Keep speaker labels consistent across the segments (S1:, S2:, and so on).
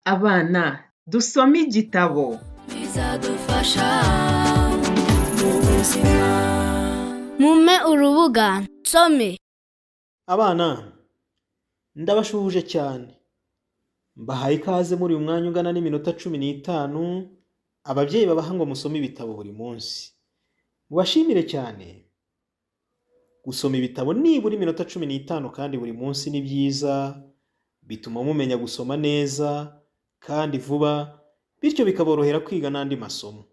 S1: Abana dusome igitabo.
S2: Bizadufasha mu buzima.
S3: Mumpe urubuga nsome.
S4: Abana, ndabashuhuje cyane, mbahaye ikaze muri uyu mwanya ungana n'iminota 15 ababyeyi babaha ngo musome ibitabo buri munsi. Mubashimire cyane. Gusoma ibitabo nibura iminota 15 kandi buri munsi ni byiza, bituma mumenya gusoma neza kandi vuba, bityo bikaborohera kwiga n'andi masomo.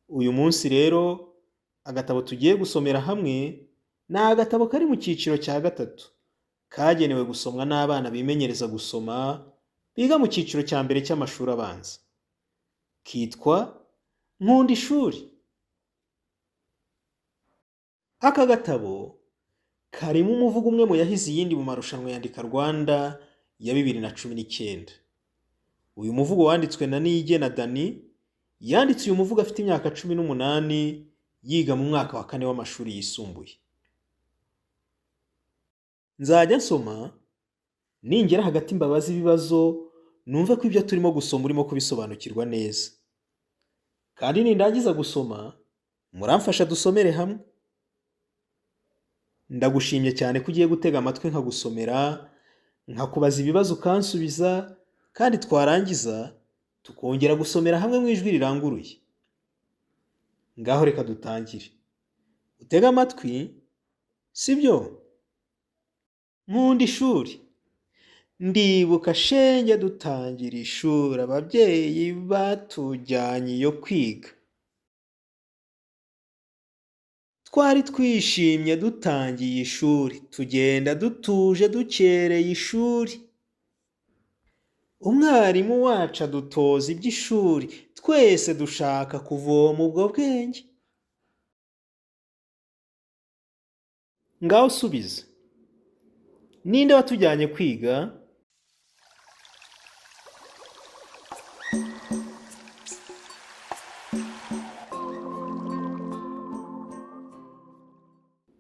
S4: Uyu munsi rero agatabo tugiye gusomera hamwe ni agatabo kari mu cyiciro cya gatatu, kagenewe gusomwa n'abana bimenyereza gusoma, biga mu cyiciro cya mbere cy'amashuri abanza. Kitwa Nkunda Ishuri. Aka gatabo karimo umuvugo umwe mu yahize iyindi mu marushanwa Yandika Rwanda ya 2019. Uyu muvugo wanditswe na Niyigena Danny, yanditse uyu muvugo afite imyaka 18, yiga mu mwaka wa kane w'amashuri yisumbuye. Nzajya nsoma, ningera hagati mbabaze ibibazo, numve ko ibyo turimo gusoma urimo kubisobanukirwa neza. Kandi nindangiza gusoma, muramfasha dusomere hamwe. Ndagushimye cyane ko ugiye gutega amatwi nkagusomera, nkakubaza ibibazo ukansubiza, kandi twarangiza tukongera gusomera hamwe mu ijwi riranguruye. Ngaho reka dutangire. Utege amatwi, sibyo? Nkunda ishuri. Ndibuka shenge dutangira ishuri, ababyeyi batujyanye iyo kwiga. Twari twishimye dutangiye ishuri, tugenda dutuje dukereye ishuri. Umwarimu wacu adutoza iby'ishuri, twese dushaka kuvoma ubwo bwenge. Ngaho subiza. Ninde watujyanye kwiga?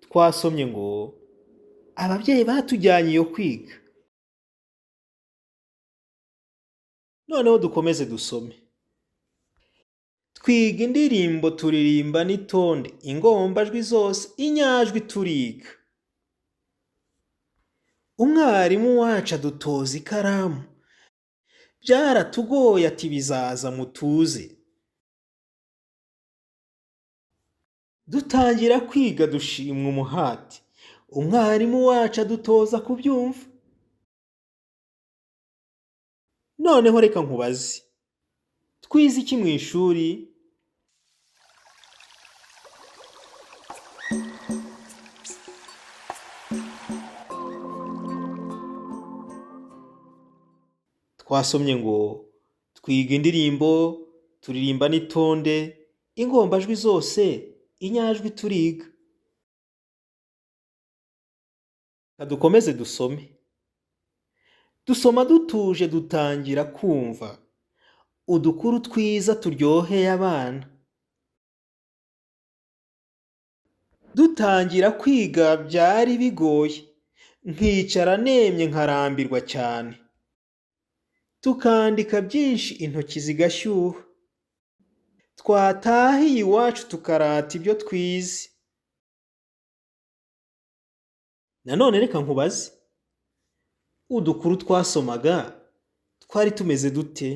S4: Twasomye ngo ababyeyi batujyanye iyo kwiga. Noneho dukomeze dusome. Twiga indirimbo turirimba n'itonde, ingombajwi zose, inyajwi turiga. Umwarimu wacu adutoza ikaramu. Byaratugoye ati bizaza mutuze. Dutangira kwiga dushimwa umuhati. Umwarimu wacu adutoza kubyumva. Noneho reka nkubaze. Twize iki mu ishuri? Twasomye ngo twiga indirimbo, turirimba n'itonde, ingombajwi zose, inyajwi turiga. Reka dukomeze dusome. Dusoma dutuje dutangira kumva udukuru twiza turyoheye abana. Dutangira kwiga byari bigoye, nkicara nemye nkarambirwa cyane. Tukandika byinshi intoki zigashyuha. Twataha iwacu tukarata ibyo twize. Nanone reka nkubaze. Udukuru twasomaga twari tumeze dute?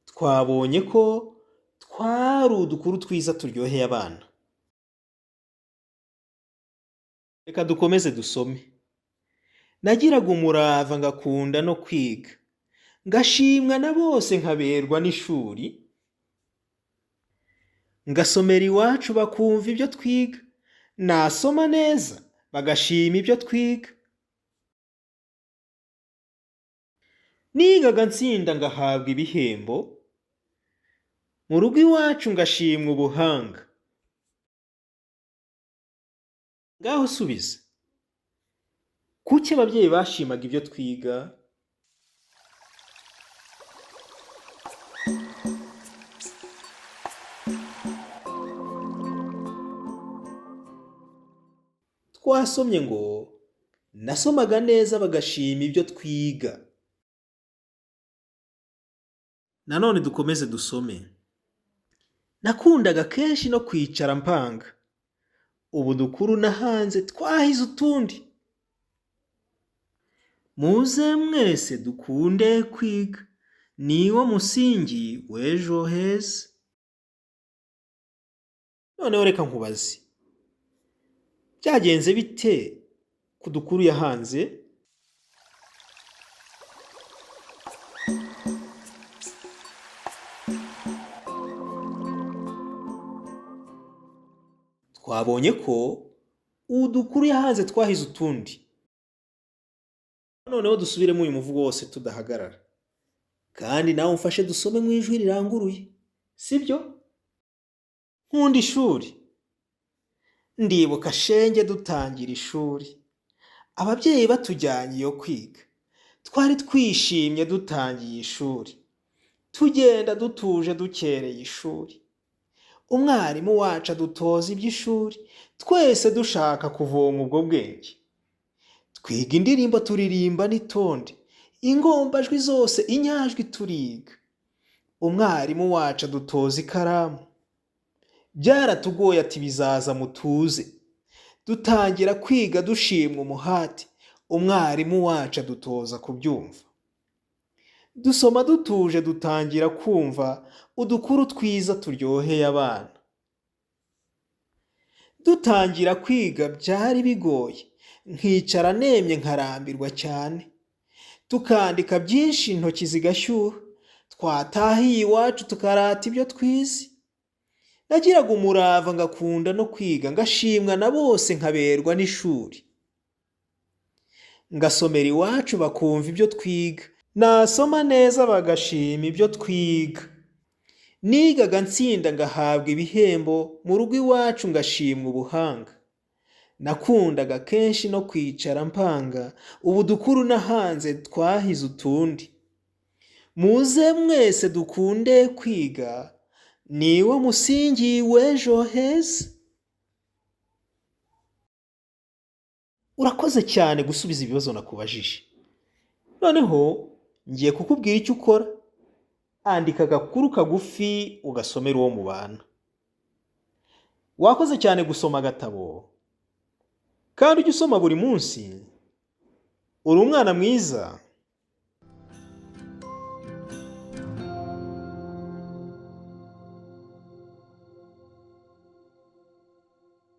S4: Twabonye ko twari udukuru twiza turyoheye abana. Reka dukomeze dusome. Nagiraga umurava ngakunda no kwiga, ngashimwa na bose nkaberwa n'ishuri, ngasomera iwacu bakumva ibyo twiga, nasoma neza bagashima ibyo twiga. Nigaga nsinda ngahabwa ibihembo, mu rugo iwacu ngashimwa ubuhanga. Ngaho subiza. Kuki ababyeyi bashimaga ibyo twiga? Twasomye ngo nasomaga neza bagashima ibyo twiga. Nanone dukomeze dusome. Nakundaga kenshi no kwicara mpanga. Ubu dukuru nahanze twahize utundi. Muze mwese dukunde kwiga, niwo musingi w'ejo heza. Noneho reka nkubaze, byagenze bite ku dukuru yahanze? Twabonye ko udukuru yahanze twahize utundi. Noneho dusubiremo uyu muvugo wose tudahagarara, kandi nawe umfashe dusome mu ijwi riranguruye, sibyo? Nkunda ishuri. Ndibuka shenge dutangira ishuri, ababyeyi batujyanye iyo kwiga, twari twishimye dutangiye ishuri, tugenda dutuje dukereye ishuri, umwarimu wacu adutoza iby'ishuri, twese dushaka kuvoma ubwo bwenge. Twiga indirimbo turirimba n'itonde, ingombajwi zose inyajwi turiga. Umwarimu wacu adutoza ikaramu, byaratugoye ati bizaza mutuze. Dutangira kwiga dushimwa umuhati, umwarimu wacu adutoza kubyumva. Dusoma dutuje dutangira kumva udukuru twiza turyoheye abana. Dutangira kwiga byari bigoye, nkicara nemye nkarambirwa cyane. Tukandika byinshi intoki zigashyuha, twatahiye iwacu tukarata ibyo twize. Nagiraga umurava ngakunda no kwiga, ngashimwa na bose nkaberwa n'ishuri. Ngasomera iwacu bakumva ibyo twiga, nasoma neza bagashima ibyo twiga. Nigaga nsinda ngahabwa ibihembo, mu rugo iwacu ngashimwa ubuhanga. Nakundaga kenshi no kwicara mpanga, ubu dukuru nahanze twahize utundi. Muze mwese dukunde kwiga, niwo musingi w'ejo heza. Urakoze cyane gusubiza ibibazo nakubajije. Noneho ngiye kukubwira icyo ukora. Andika agakuru kagufi ugasomera uwo mubana. Wakoze cyane gusoma agatabo, kandi ujye usoma buri munsi. Uri umwana mwiza.